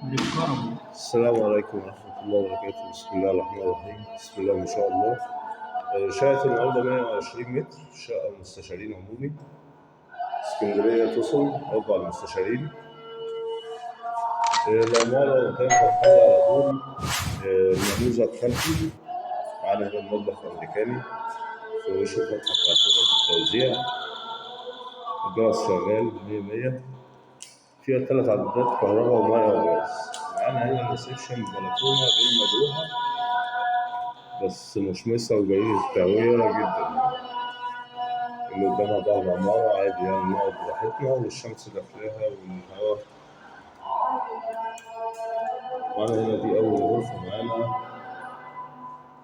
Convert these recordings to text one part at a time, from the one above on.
بالكرم. السلام عليكم ورحمة الله وبركاته. بسم الله الرحمن الرحيم. بسم الله ما شاء الله. شقة النهاردة 120 متر، شقة مستشارين عمومي، اسكندرية توصل أربع المستشارين. العمارة قدام فتح الله على طول. نموذج خلفي معانا هنا المطبخ الأمريكاني في وش الفتحة بتاعت التوزيع. الجرس شغال 100 100. فيها 3 عدادات كهرباء ومية وغاز. معانا هنا ال reception بلكونة غير مجروحة بس مشمسة وجيدة التهوية جدا، اللي قدامها ظهر عمارة عادي، يعني نقعد براحتنا والشمس داخلاها والهواء. معانا هنا دي أول غرفة معانا،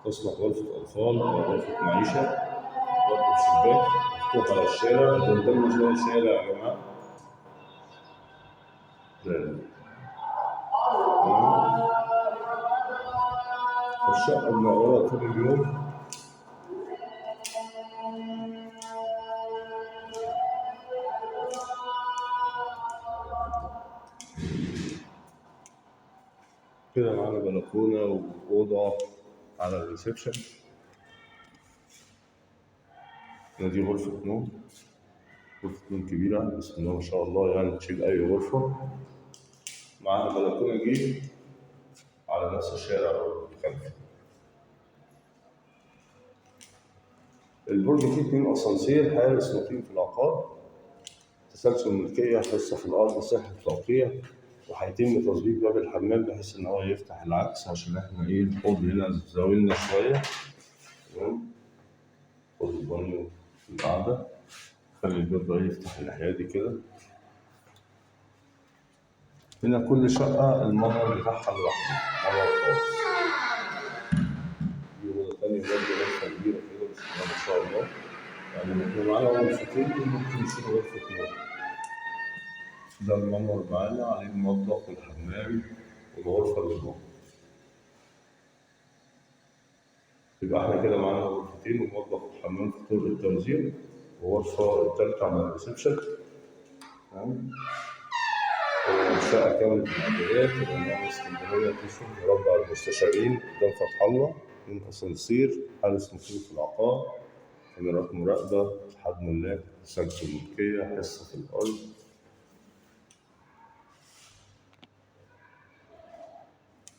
تصلح غرفة أطفال أو غرفة معيشة، برضه بشباك مفتوح على الشارع. ده قدامنا شوية شارع يا جماعة. ده الشقة منورة طول اليوم. كده معانا بلكونة وأوضة على الريسبشن. دي غرفة نوم، غرفة نوم كبيرة بسم الله ما شاء الله، يعني تشيل أي غرفة. معاها بلكونة جيب على نفس الشارع الخلفي. البرج فيه 2 أسانسير، حارس مقيم في العقار، تسلسل ملكية، حصة في الأرض، صحة توقيع، وهيتم تظبيط باب الحمام بحيث إن هو يفتح العكس عشان إحنا إيه الحوض هنا زاولنا شوية. تمام، خد البانيو في القعدة، خلي الباب ده يفتح الناحية دي كده. هنا كل شقة المنور بتاعها لوحده، منور خاص. دي أوضة تانية برضه، غرفة كبيرة كده بسم الله ما شاء الله. يعني إحنا معانا غرفتين ممكن نشيل غرفة نوم. ده المنور معانا عليه المطبخ والحمام والغرفة اللي جوه. يبقى احنا كده معانا غرفتين ومطبخ وحمام في طرق التوزيع، وغرفة التالتة على الريسبشن. تمام. الشقة كاملة الإعدادات، العمارة اسكندرية توصل مربع المستشارين قدام فتح الله، من أسانسير، حارس مقيم في العقار، كاميرات مراقبة، اتحاد ملاك، تسلسل ملكية، حصة في الأرض.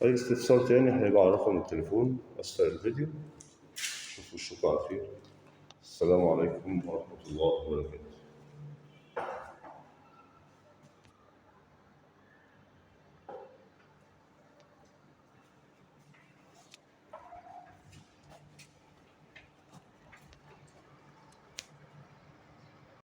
أي استفسار تاني هيبقى على رقم التليفون أسفل الفيديو. أشوف وشكم على خير. السلام عليكم ورحمة الله وبركاته.